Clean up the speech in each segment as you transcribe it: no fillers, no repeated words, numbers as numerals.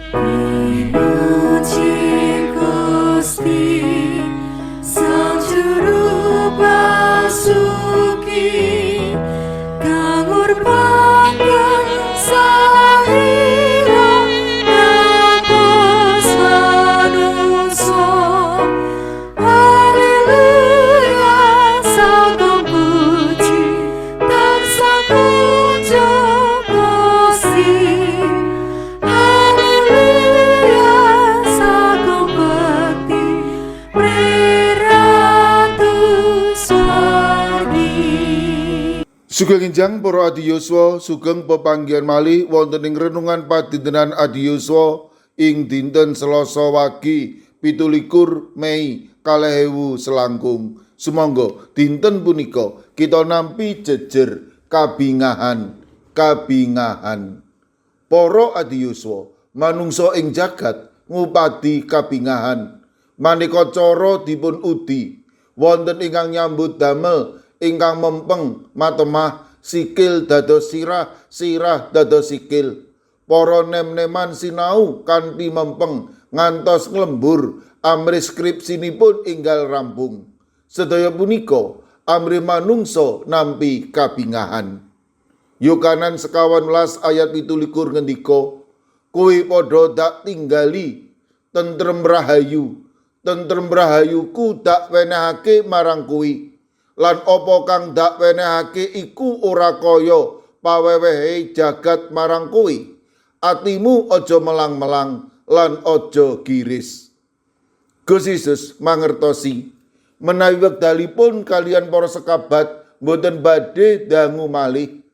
Pinuji Gusti Sang Juru Basuki kang ngurbaken sarira dados manungsa. Haleluya, sagung puji tansah kunjung Gusti. Haleluya, sagung bekti Ratu Swargi. Sugeng enjang, para adi yuswa, sugeng pepanggihan malih wonten ing renungan padintenan adi yuswa ing dinten Selasa Wage, 27 Mei 2026. Sumangga dinten punika kita nampi jejer kabingahan, kabingahan. Para adi yuswa, manungsa ing jagat ngupadi kabingahan. Maneka cara dipun udi. Wonten ingkang nyambut damel ingkang mempeng matemah sikil dados sirah, sirah dados sikil. Para nem-neman sinau kanthi mempeng ngantos nglembur amrih skripsinipun enggal rampung. Sedaya punika amrih manungsa nampi kabingahan. Yohanes 19 ayat 27 ngendika, "Kowe padha dak tinggali tentrem rahayu, tentrem rahayuku dak wenehake marang kowe. Lan apa kang dak wenehake iku ora kaya pawewehe jagat marang kowe. Atimu aja melang-melang lan aja giris." Gusti Yesus mangertosi menawi wekdalipun kaliyan para sekabat boten badhe dangu malih.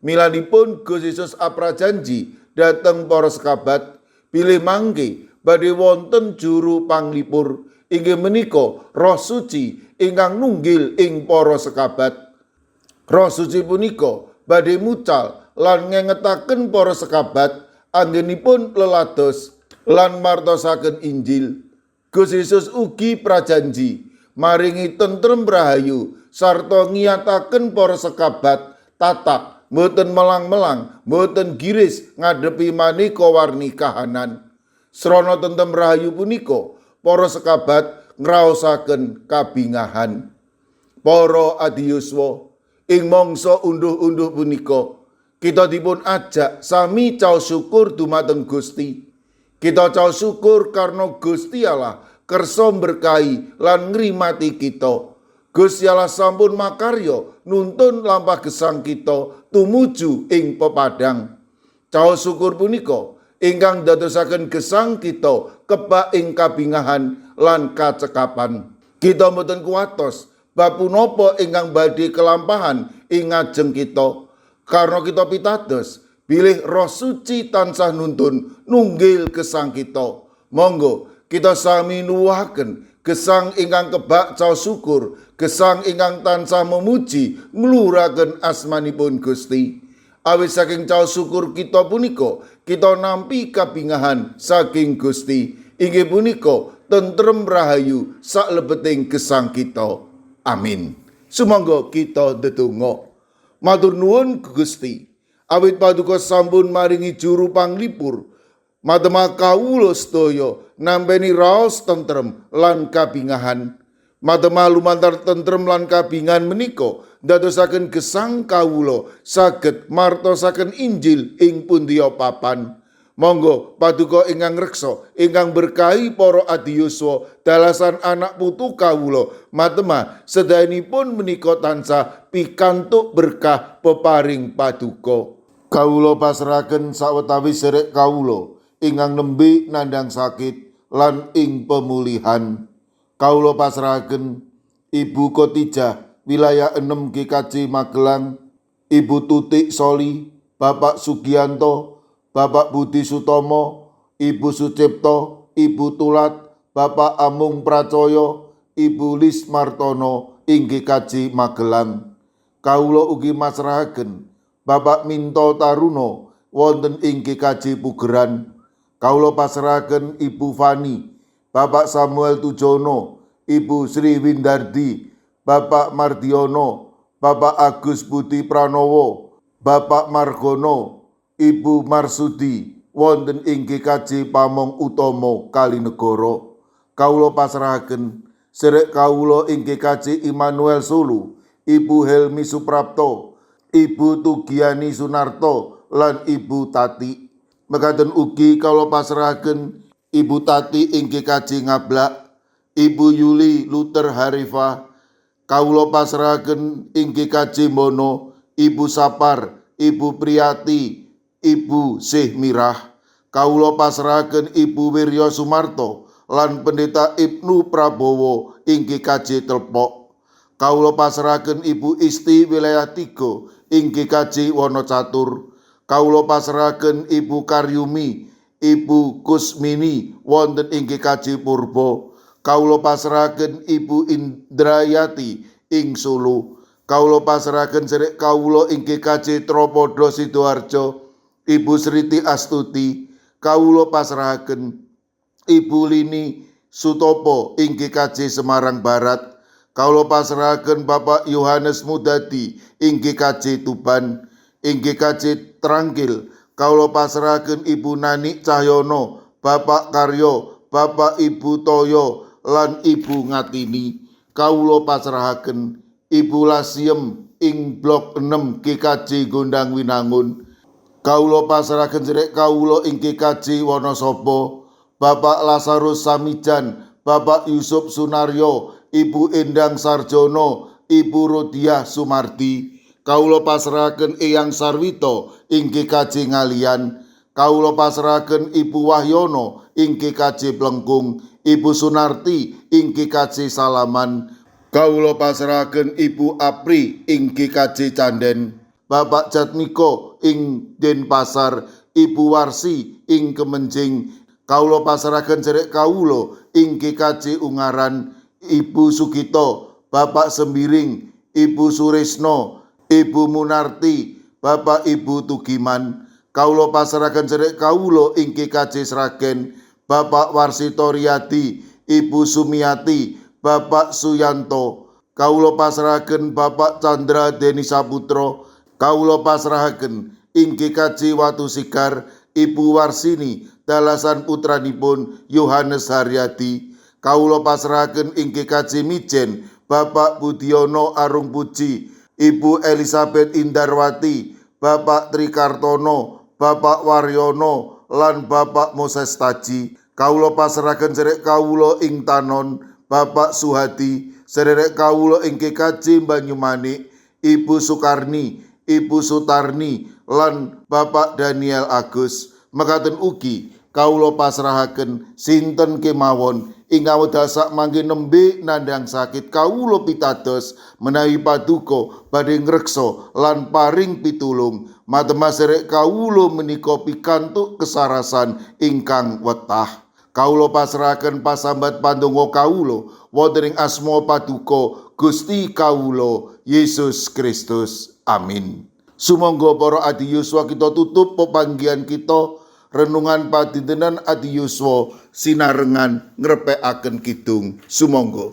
Milanipun Gusti Yesus aprajanji dhateng para sekabat bilih mangke badhe wonten juru panglipur, inggih menika Roh Suci ingkang nunggil ing para sekabat. Roh Suci punika badhe mucal lan ngengetaken para sekabat anggenipun lelados lan martosaken Injil. Gusti Yesus ugi prajanji maringi tentrem rahayu sarta ngiyataken para sekabat tatak mboten melang-melang, mboten giris ngadepi maneka warni kahanan. Srana tentrem rahayu punika para sekabat ngraosaken kabingahan. Para adiyuswa, ing mangsa unduh-unduh punika kita dipun ajak sami caos syukur dumateng Gusti. Kita caos syukur karena Gusti Allah kersa berkahi lan ngrimati kita. Gusti Allah sampun makarya nuntun lampah gesang kita tumuju ing pepadang. Caos syukur punika ingkang dadosaken gesang kita kebak ing kabingahan lan kacekapan. Kita mboten kuwatos bab punapa ingkang badhe kelampahan ing ngajeng kita. Karena kita pitados bilih Roh Suci tansah nuntun nunggil gesang kita. Monggo kita sami nuwuhaken gesang ingkang kebak caos syukur, gesang ingkang tansah memuji ngluhuraken asmanipun Gusti. Awit saking caos syukur kita punika, kita nampi kabingahan saking Gusti. Inggih punika tentrem rahayu saklebeting gesang kita. Amin. Sumangga kita ndedonga. Matur nuwun, Gusti. Awit paduka sampun maringi juru panglipur. Matemah kawula sedaya nampeni raos tentrem lan kabingahan. Matemah lumantar tentrem lan kabingahan menika ndadosaken gesang kawula saged martosaken Injil ing pundiya papan. Monggo paduka ingkang reksa, ingkang berkahi para adiyuswa, dalasan anak putu kawula, matemah sedayanipun menika tansah pikantuk berkah peparing paduka. Kawula pasrahaken sawetawis sedherek kawula ingkang nembe nandhang sakit lan ing pemulihan. Kawula pasrahaken Ibu Kotijah, wilayah 6 GKJ Magelang, Ibu Tutik Soli, Bapak Sugianto, Bapak Budi Sutomo, Ibu Sucipto, Ibu Tulat, Bapak Amung Pracoyo, Ibu Lis Martono ing GKJ Magelang. Kawula ugi masrahaken Bapak Minto Taruno wonten ing GKJ Pugeran. Kawula pasrahaken Ibu Fani, Bapak Samuel Tujono, Ibu Sri Windardi, Bapak Mardiono, Bapak Agus Budi Pranowo, Bapak Margono, Ibu Marsudi wonten ing GKJ Magelang. wonten ing GKJ Pamong Utomo Kalinegoro. Kawula pasrahaken sedherek kawula ing GKJ Immanuel Solo, Ibu Helmi Suprapto, Ibu Tugiani Sunarto lan Ibu Tati. Mekaten ugi kawula pasrahaken Ibu Tati ing GKJ Ngablak, Ibu Yuli Luther Harifah. Kawula pasrahaken ing GKJ Mono, Ibu Sapar, Ibu Priyati, Ibu Sih Mirah. Kawula pasrahaken Ibu Wirya Sumarto lan Pendeta Ibnu Prabowo ing GKJ Telpok. Kawula pasrahaken Ibu Isti wilayah 3 ing GKJ Wonocatur. Kawula pasrahaken Ibu Karyumi, Ibu Kusmini wonten ing GKJ Purbo. Kawula pasrahaken Ibu Indrayati ing Solo. Kawula pasrahaken sedherek kawula ing GKJ Tropodo Sidoarjo, Ibu Sriti Astuti. Kawula pasrahaken Ibu Lini Sutopo ing GKJ Semarang Barat. Kawula pasrahaken Bapak Yohanes Mudadi ing GKJ Tuban. Ing GKJ Trangkil kawula pasrahaken Ibu Nani Cahyono, Bapak Karyo, Bapak Ibu Toyo lan Ibu Ngatini. Kawula pasrahaken Ibu Lasiem ing Blok 6 GKJ Gondang Winangun. Kawula pasrahaken sedherek kawula ing GKJ Wonosobo, Bapak Lazarus Samijan, Bapak Yusuf Sunaryo, Ibu Endang Sarjono, Ibu Rodiah Sumardi. Kawula pasrahaken Eyang Sarwito ing GKJ Ngalian. Kawula pasrahaken Ibu Wahyono ing GKJ Plengkung, Ibu Sunarti ing GKJ Salaman. Kawula pasrahaken Ibu Apri ing GKJ Canden, Bapak Jatmiko ing Denpasar, Ibu Warsi ing Kemenjing. Kawula pasrahaken sedherek kawula ing GKJ Ungaran, Ibu Sugito, Bapak Sembiring, Ibu Suresno, Ibu Munarti, Bapak Ibu Tugiman. Kawula pasrahaken sedherek kawula ing GKJ Sragen, Bapak Warsito Riyadi, Ibu Sumiati, Bapak Suyanto. Kawula pasrahaken Bapak Chandra Deni Saputra. Kawula pasrahaken ing GKJ Watu Sigar, Ibu Warsini dalasan putranipun Yohanes Haryadi. Kawula pasrahaken ing GKJ Mijen, Bapak Budiono Arung Puji, Ibu Elizabeth Indarwati, Bapak Trikartono, Bapak Waryono lan Bapak Moses Taji. Kawula pasrahaken sedherek kawula ing Tanon, Bapak Suhadi, sedherek kawula ing GKJ Banyumanik, Ibu Sukarni, Ibu Sutarni lan Bapak Daniel Agus. Mekaten ugi kawula pasrahaken sinten kemawon ingkang wekdal sakmangke nembe nandhang sakit. Kawula pitados menawi paduka badhe ngreksa lan paring pitulung. Matemah sedherek kawula menika pikantuk kesarasan ingkang wetah. Kawula pasrahaken pasambat pandonga kawula wonten ing asma paduka Gusti kawula Yesus Kristus. Amin. Sumangga para adi yuswa, kita tutup pepanggihan kita renungan padintenan adi yuswa sinarengan ngrepekaken kidung. Sumangga.